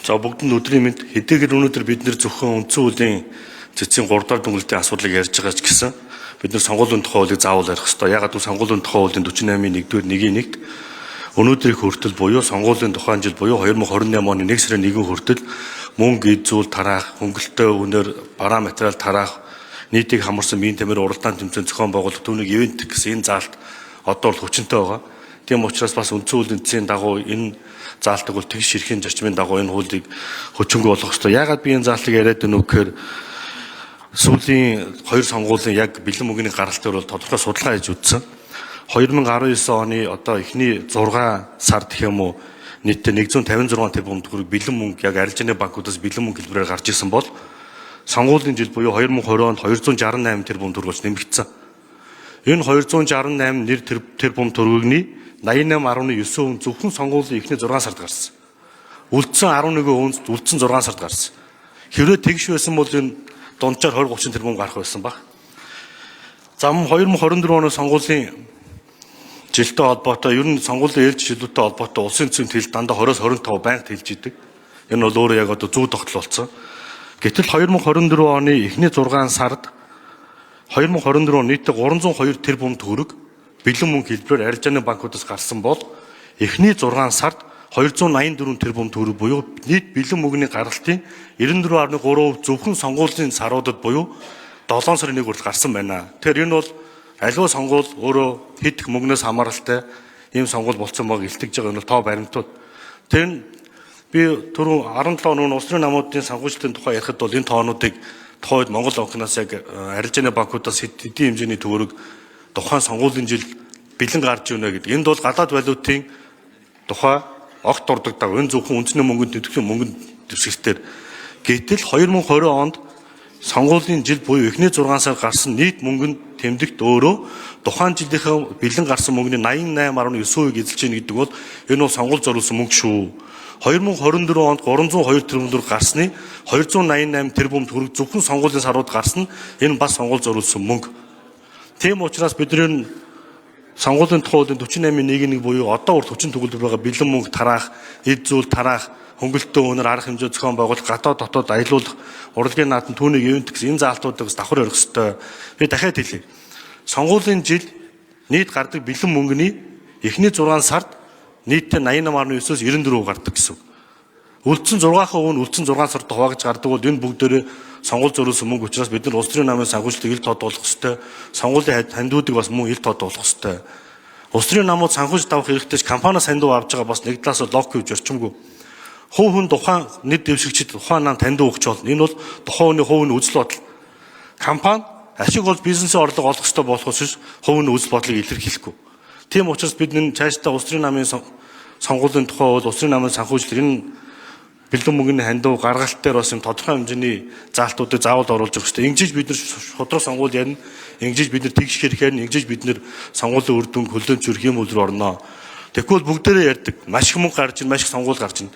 За, бүгд нь өдрийн мэнд. Хэдийгээр өнөөдөр бид нэр зөвхөн үндсэн хуулийн цэцгийн 3 дахь дүнглэлтийн асуудлыг ярьж байгаа ч гэсэн бид нар сонгуулийн тухай хуулийг заавал ярих ёстой. Яагаад гэвэл сонгуулийн тухай хуулийн 48-ийн 1-р 1-ийн 1-т өнөөдрийг хүртэл буюу сонгуулийн тухайн жил буюу 2028 оны 1 сарын 1 хүртэл мөнгө, эд зүйл тараах, хөнгөлөлтөй үнээр бараа материал тараах, нийтийг хамарсан биеийн тамир уралдаан тэмцээн зохион байгуулах, түүнийг ивент гэсэн энэ заалт одоо бол хүчинтэй байгаа. Тийм учраас бас үндсэн хуулийн цэцгийн дагуу энэ заалтыг бол тэгш эрхийн зарчмын дагуу энэ хуулийг хүчингүй болгох ёстой. Яагаад би энэ заалтыг яриад байна вэ гэхээр сүүлийн хоёр сонгуулийн яг бэлэн мөнгөний гаралтаар бол тодорхой судалгаа хийж үзсэн. 2019 оны одоо эхний 6 сард гэх юм уу, нийтдээ 156 тэрбум төгрөг бэлэн мөнгө яг арилжааны банкудаас бэлэн мөнгө хэлбэрээр гарч исэн бол сонгуулийн жил буюу 2020 онд 268 тэрбум төгрөг болж нэмэгдсэн. Энэ 268 нэр тэрбум төгрөгийн 88.9% зөвхөн сонгуулийн эхний 6 сард гарсан. Үлдсэн 11% үлдсэн 6 сард гарсан. Хэрвээ тэгш байсан бол энэ дунджаар 20 30 тэрбум гарах байсан баг. За, мөн 2024 оны сонгуулийн жилтэй холбоотой, ер нь сонгуулийн ээлж жилүүтэй холбоотой улсын төсвийн тэл дандаа 20-оос 25 байнга тэлж идэг. Энэ бол өөрөө яг одоо зүү тогтол болсон. Гэтэл 2024 оны эхний 6 сард 2024 он нийтдээ 302 тэрбум төгрөг бэлэн мөнгө хэлбэрээр арилжааны банкудаас гарсан бол эхний 6 сард 284 тэрбум төгрөг буюу нийт бэлэн мөнгөний гаралтын 94.3% зөвхөн сонгуулийн саруудад буюу 7 сарын 1 хүртэл гарсан байна. Тэгэхээр энэ бол аливаа сонгуул өөрөө хэд их мөнгнөөс хамааралтай ийм сонгуул болсон байгааг илтгэж байгаа, энэ бол тоо баримтууд. Тэр нь би түрүүн 17 оны улс төрийн намуудын санхүүжилтийн тухай ярихад бол энэ тоонуудыг тухайн үед Монгол банкнаас яг арилжааны банкудаас хэдийн хэмжээний төгрөг тухайн сонгуулийн жил бэлэн гарч ирнэ гэдэг. Энд бол гадаад валютын тухай огт дурддагдаг. Энэ зөвхөн үндэсний мөнгөнд тэтгэх мөнгөнд дэвсгэртээр. Гэтэл 2020 онд сонгуулийн жил буюу эхний 6 сар гарсан нийт мөнгөнд тэмдэгт өөрөө тухайн жилийнхээ бэлэн гарсан мөнгөний 88.9% эзэлж байна гэдэг бол энэ бол сонгуул зориулсан мөнгө шүү. 2024 онд 302 тэрбум төгрөг гарсны 288 тэрбум төгрөг зөвхөн сонгуулийн сарууд гарсан, энэ бас сонгуул зориулсан мөнгө. Тийм учраас бидний сонгуулийн тухай хуулийн 48-ийн 1-1 буюу одоо хүртэл хүчин төгөлдөр байгаа бэлэн мөнгө тараах, эд зүйл тараах, хөнгөлөлтөө үнээр арга хэмжээ зохион байгуулах, гадаад дотоод аялуулах, урлагийн наадам, түүнийг ивент гэсэн энэ заалтуудыг бас давхар өргөх ёстой. Би дахиад хэлье. Сонгуулийн жил нийт гардаг бэлэн мөнгөний эхний 6 сард нийтдээ 88.9-өөс 94% гардаг гэсэн үг. Үлдсэн 6% нь үлдсэн 6 сард хуваагдж гардаг бол энэ бүгдээрээ сонгуул зориулсан мөнгө учраас бид нар улс төрийн намын санхүүжилтийг ил тод болгох ёстой. Сонгуулийн хандиудыг бас мөн ил тод болгох ёстой. Улс төрийн намууд санхүүжилт авах хэрэгтэй ч компаниас хандив авч байгаа бас нэг талаас логик гэж орчимгүй. Хувь хүн, тухайн нэр дэвшигчид тухайн нам таньд өгч болно. Энэ бол тухайн хүний хувь хүний үзэл бодол. Компани ашиг бол бизнесийн орлого олох ёстой болохоос биш хувь хүний үзэл бодлыг илэрхийлэхгүй. Тийм учраас бид энэ цаашдаа улс төрийн намын сонгуулийн тухай бол улс төрийн намын санхүүжилт, энэ бэлэн мөнгөний хандив гаргалт дээр бас юм тодорхой хэмжээний заалтуудыг заавал оруулж өгөх хэрэгтэй. Ингэжиж бид нар шудраг сонгуул ярина. Ингэжиж бид нар тэгш хэрэг ярина. Ингэжиж бид нар сонгуулийн үр дүнг хөлөөмж өрх юм үл рүү орно. Тэгэхгүй бол бүгдээрээ ярьдаг. Маш их мөнгө гарч ийн, маш их сонгуул гарч ийн.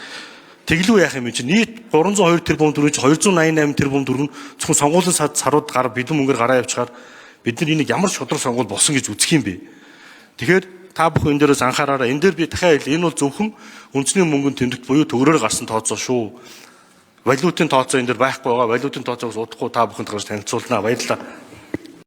Тэглүү яах юм чинь нийт 302 тэрбум төгрөг чинь 288 тэрбум төгрөг нь зөвхөн сонгуулийн сарууд гар бэлэн мөнгөөр гараа явчихаар бид нар энийг ямар шудраг сонгуул болсон гэж үзэх юм бэ? Тэгэхээр та бүхэн энэ дээрээс анхаараарай. Энэ дээр би дахиад хэлье. Энэ бол зөвхөн үндэсний мөнгөнд тэмдэгт буюу төгрөөр гарсан тооцоо шүү. Валютын тооцоо энэ дээр байхгүй байгаа. Валютын тооцоогоос удахгүй та бүхэнд гарч танилцуулнаа. Баярлалаа.